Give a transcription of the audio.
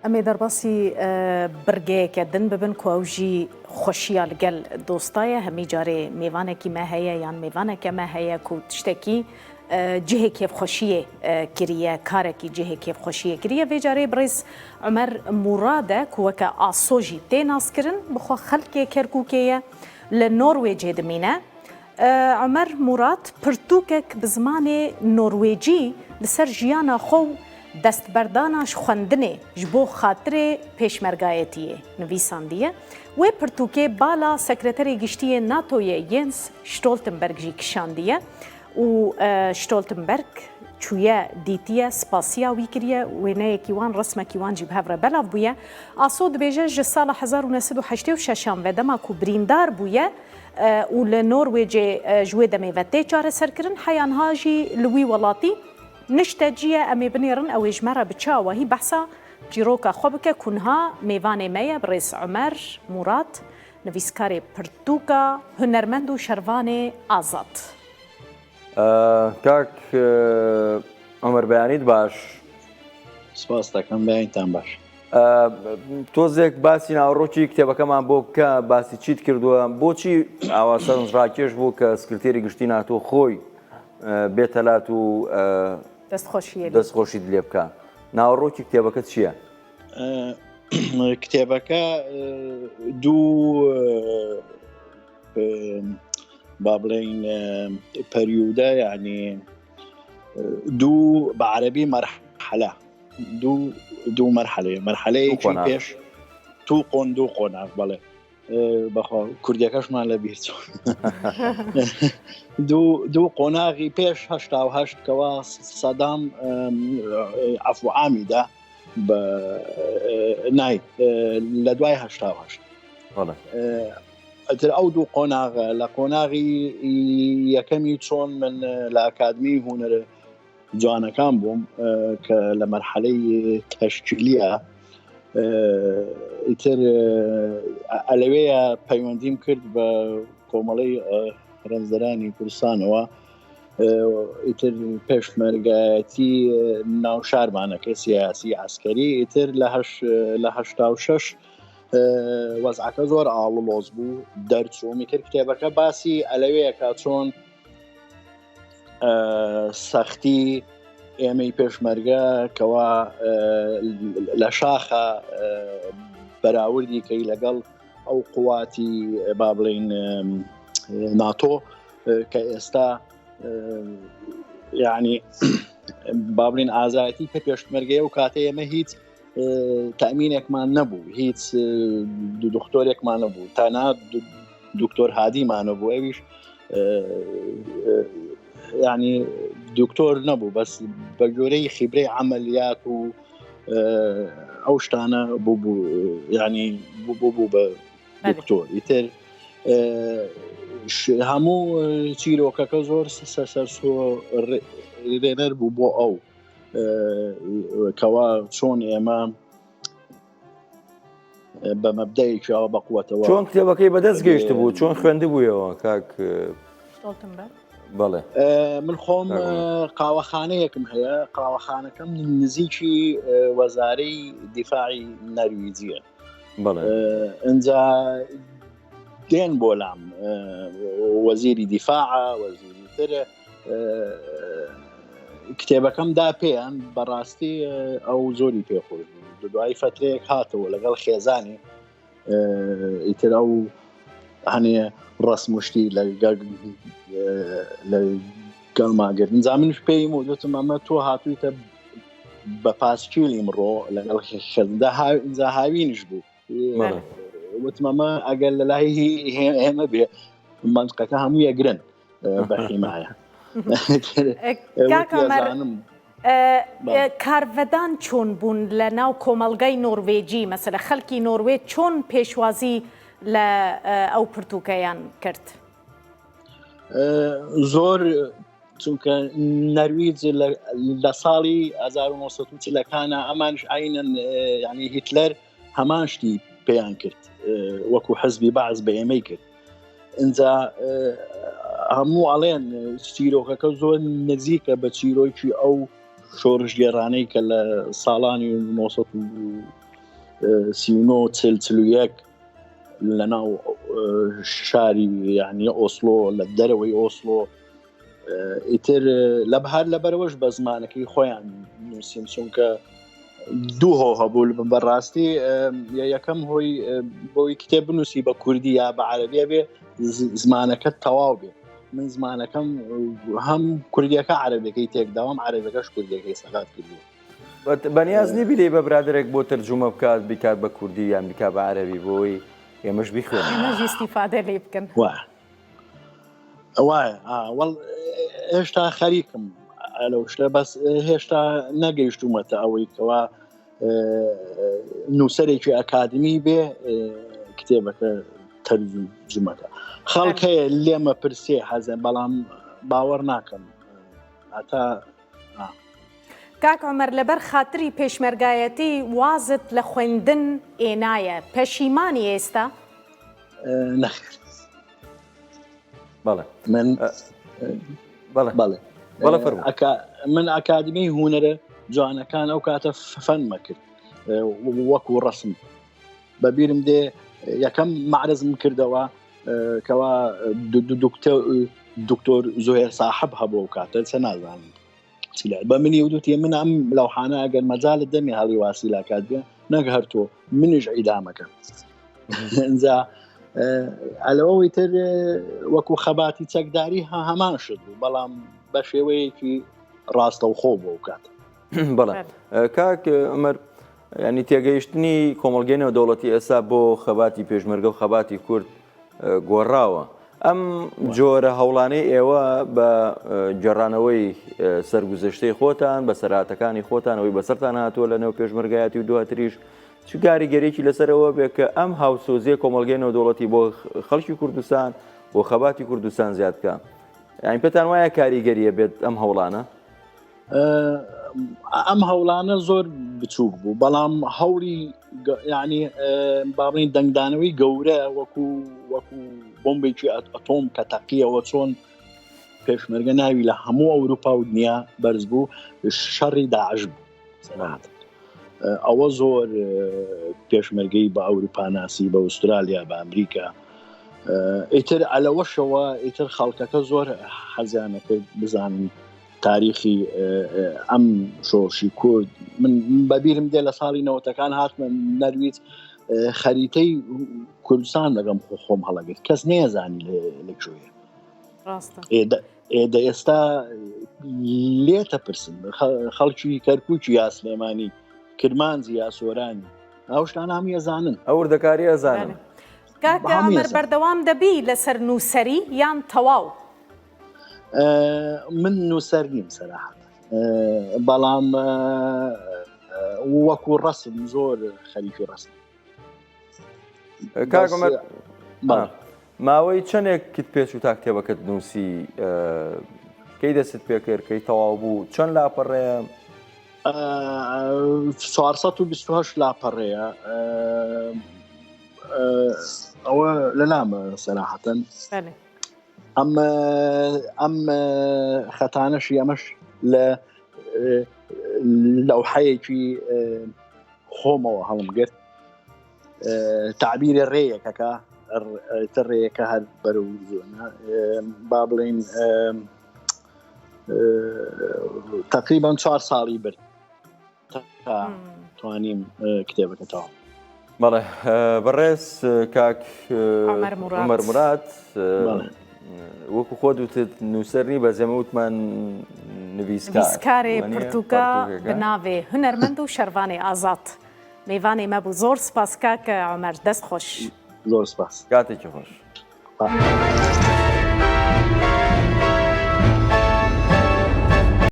Em ê derbasî birgeyeke din bibin ku ew jî xweşiya li gel dosta ye. Hemî carê mêvanekî me heye yan mêvaneke me heye ku tiştekî cihê kêfxweşiyê kiriye, karekî cihê kêfxweşiyê kiriye. Vê carê birêz Umer Murad e ku weke Aso jî tê naskirin, bi xwe xelkê Kerkûkê ye, li Norwêcê dimîne. Umer Murad pirtûkek bi zimanê Norwêcî li ser jiyana xwe û destberdana ji xwendinê ji bo xatirê pêşmergayetiyê nivîsandiye. Wê pirtûkê bala Sekreterê Giştî yê NATOyê Jens Stoltenberg jî kişandiye û Stoltenberg çûye dîtiye, spasiya wî kiriye, wêneyekî wan, resmekî wan jî bi hev re belav bûye. Aso dibêje ji sala 1986 an ve dema ku birîndar bûye, û li Norwêcê ji wê demê ve tê çareserkirin, heya niha jî li wî welatî niştecî ye. Em ê binêrin ew ê ji me re bi çi awahî behsa çîroka xwe bike ku niha mêvanê me ye birêz Umer Murad, nivîskarê pirtûka Hunermend û Şervanê Azad. Kak Umer beyanît baş. Spas دەکەم بەیانتان باش. تۆزێک باسی ناوەڕۆکی کتێبەکەمان بۆ بکە باسی چیت کردووە بۆچی ئاوا سەرنجڕاکێش بوو کە سکرتێری گشتی ناتۆ خۆی بێتە لات و دەستخۆشیت لێ بکە ناوەڕۆکی کتێبەکە چییە؟ کتێبەکە دوو با بڵێین پەریودە یعنی دوو بە عەربی مەرحەلە دوو دوو مەرحەلەیە مەرحەلەیەکی پێش تو قۆن دوو قۆناغ بەڵێ بەخوا کوردیەکەشمان لە بیر دوو دوو قۆناغی پێش هەشتا و هەشت کەوا سەدام عفوعامیدا بە نای لە دوای هەشتا و هەشت ئەتر ئەو دوو قۆناغە لە قۆناغی یەکەمی چۆن من لە ئەکادمی هوەرە جوانەکان بووم کە لە مەرحەلەی تەشکیلیە ئیتر ئەلەوەیە پەیوەندیم کرد بە کۆمەڵەی ڕەنجدەرانی کوردستانەوە ئیتر پێشمەرگایەتی ناو شارمانەکە سیاسی عسکەری ئیتر لە لە هەشتا و شەش وەزعەکە زۆر ئاڵۆز بوو دەرچووم ئیتر کتێبەکە باسی ئەلەوەیەکە چۆن سەختی ئێمەی پێشمەرگە کەوا لە شاخە بەراوردی کەی لەگەڵ ئەو قوواتی با بڵین ناتۆ کە ئێستا یعنی با بڵین ئازایەتی کە پێشمەرگەیە و کاتە ئێمە هیچ تەمینێکمان نەبوو هیچ دکتۆرێکمان نەبوو تانا دکتۆر هادیمانە بوو ئەویش ینی دکتۆر نەبوو بەس بە گوێرەی خیبرەی عملیات و ئەو شتانە بوو بوو ینی بوو بوو بە دکتۆر ئیتر هەموو چیرۆکەکە زۆر سەر سۆ رێنەر بوو بۆ ئەو کەوا چۆن ئێمە بە مەبدەیەکیەوە بە قوتەوە چۆن کتێبەکەی بەدەست گەیشت بوو چۆن خوێندبوویەوە کاک بەڵێ من خۆم قاوەخانەیەکم هەیە قاوەخانەکەم نزیکی وەزارەی دیفاعی نەرویجیە ئینجا دێن بۆ لام وەزیری دیفاعە وەزیری تر کتێبەکەم دا پێیان بەڕاستی ئەو زۆری پێخۆش بوو دوای فترەیەک هاتەوە لەگەڵ خێزانی ئیتر ئەو هەنێ ڕسمشتی لە گەڵماگرن زامنش پێیم و دوتم ئەمە تۆ هاتوویتە بە پاسکیلی مڕۆ لەگەڵ خێزدا ئینجا هاوینش بوو وتم ئەمە ئەگەر لە لای ئێمە بێ منطقەکە هەموو یەگرن بە حیمایە کارڤدان چۆن بوون لە ناو کۆمەڵگای نۆروێجی مەسەلە خەلکی نۆروێج چۆن پێشوازی لە ئەو پرتوکەیان کرد؟ زۆر چونکە نەرویج لە ساڵی 1940ەکانە ئەمانش ئاینەن ینی هیتلەر هەمان شتی پێیان کرد وەکو حزبی بەعس بە ئێمەی کرد ئینجا هەموو ئەڵێن چیرۆکەکە زۆر نزیکە بە چیرۆکی ئەو شۆڕشگێڕانەی کە لە ساڵانی 1940. 39 40 41 لە ناو شاری یعنی ئۆسلۆ لە دەرەوەی ئۆسلۆ ئیتر لە بەهار لەبەرەوەش بە زمانەکەی خۆیان نووسیم چونکە دوو هۆ هەبوو بەڕاستی یەکەم هۆی بۆی کتێب بنووسی بە کوردی یا بە عەربیە بێ زمانەکە تەواو بێ من زمانەکەم هەم کوردیەکە عەربەکەی تێکداوام عەربەکەش کوردیەکەی سەقات کردووە بەنیاز نی بیدەی بە برادێک بۆ تەرجومە بکات بیکات بە کوردی یان بیکا بە عەربی بۆی ئێمەش بیخوێن ئیسیفادە لێ بکەن وایە وەڵ هێشتا خەریکم لەو شتە بەس هێشتا نەگەیشتومەتە ئەوەی کەوا نووسەرێکی ئەکادمی بێ کتێبەکە تەرجومەکە خەڵک هەیە لێمە پرسێ حەزە بەڵام باوەڕ ناکەم هەتا کاک عومەر لەبەر خاتری پێشمەرگایەتی وازت لە خوێندن ئێنایە پەشیمانی ئێستا؟ نەخێر بەڵێ من بەڵێ بەڵێ بەڵێ فەرموو. من ئەکادمی هوەرە جوانەکان ئەو کاتە فەنمە کرد وەکو ڕسم بە بیرم دێ یەکەم معرزم کردەوە کەوا دکتۆر زۆهێر ساحب هەبوو ئەو کاتە چە نازانم بە منی ودوتی من ئەم لەوحانە ئەگەر مەجالت دەمی هەڵی واسی لاکات بێ نەک هەر تۆ منیش ئیدامەکە ئینجا ئەلەوەی تر وەکو خەباتی چەکداری هەمان شت بوو بەڵام بە شێوەیەکی ڕاستەوخۆ بۆ کات بەڵێ کاک عمر ینی تێگەیشتنی کۆمەڵگەی نێودەوڵەتی ئێستا بۆ خەباتی پێشمەرگە و خەباتی کورد گۆڕاوە. ئەم جۆرە هەوڵانەی ئێوە بە گێڕانەوەی سەرگوزەشتەی خۆتان، بەسەرهاتەکانی خۆتان، ئەوەی بەسەرتان هاتووە لە نێو پێشمەرگایەتی و دواتریش چ کاریگەریی لەسەر ئەوە بێ کە ئەم هاوسۆزیە کۆمەڵگەی نێودەوڵەتی بۆ خەڵکی کوردستان، بۆ خەباتی کوردستان زیاد بکا؟ یانی پێتان وایە کاریگەریە بێت ئەم هەوڵانە؟ ئەم هەوڵانە زۆر بچووک بوو بەڵام هەوڵی ینی باڵین دەنگدانەوەی گەورە وەکو وەکو بۆمبێکی ئەتۆم کە تەقیەوە چۆن پێشمەرگە ناوی لە هەموو ئەوروپا و دنیا بەرز بوو شەڕی داعش بوو سەرات ئەوە زۆر پێشمەرگەی بە ئەوروپا ناسی بە ئوسترالیا بە ئەمریکا ئیتر ئەلەوەشەوە ئیتر خەڵکەکە زۆر حەزیانە کرد بزانن تاریخی ئەم شۆڕشی کورد من بەبیرم دێ لە ساڵی نەوەتەکان هاتمە نەرویج خەریتەی کوردستان لەگەم خۆم هەڵەگرت کەس نێزانی لە کوێیە ئێدە ئێستا لێتە پرسن خەڵکی کەرکوکی یا سلێمانی کرمانجی یا سۆرانی ئەو شتانە هەموو ئەزانن ئەو وردەکاری ئەزانن کاکە عومەر بەردەوام دەبی لەسەر نووسەری یان تەواو؟ من نووسەر نیم سەراحەت بەڵام وەکو ڕسم زۆر خەریکی ڕسم کاک عومەر ماوەی چەندێک کت پێچ و تا کتێبەکەت نووسی کەی دەستت پێکرد کەی تەواو بوو چەند لاپەڕەیە 428 لاپەڕەیە ئەوە لە لامە سەراحەتەن ئەم ئەم خەتانەشی ئەمەش لە لەوحەیەکی خۆمەوە هەڵم گرت تعبیرە ڕێیەکەکە تر ڕێیەکە هەر بەرەو زۆنە با بڵین تقریبان چوار ساڵی برد توانیم کتێبەکە تەواو بەڵێ بەڕێز کاک عمر مراد وەکو خۆ دوتت نووسەر نی بە زێمە وتمان نویسکارێ پرتوکە بناوێ هونەرمەند و شەرڤانێ ئازاد میوانێ مە بوو زۆر سپاس کاک عمر دەست خۆش زۆر سپاس کاتێکی خۆش.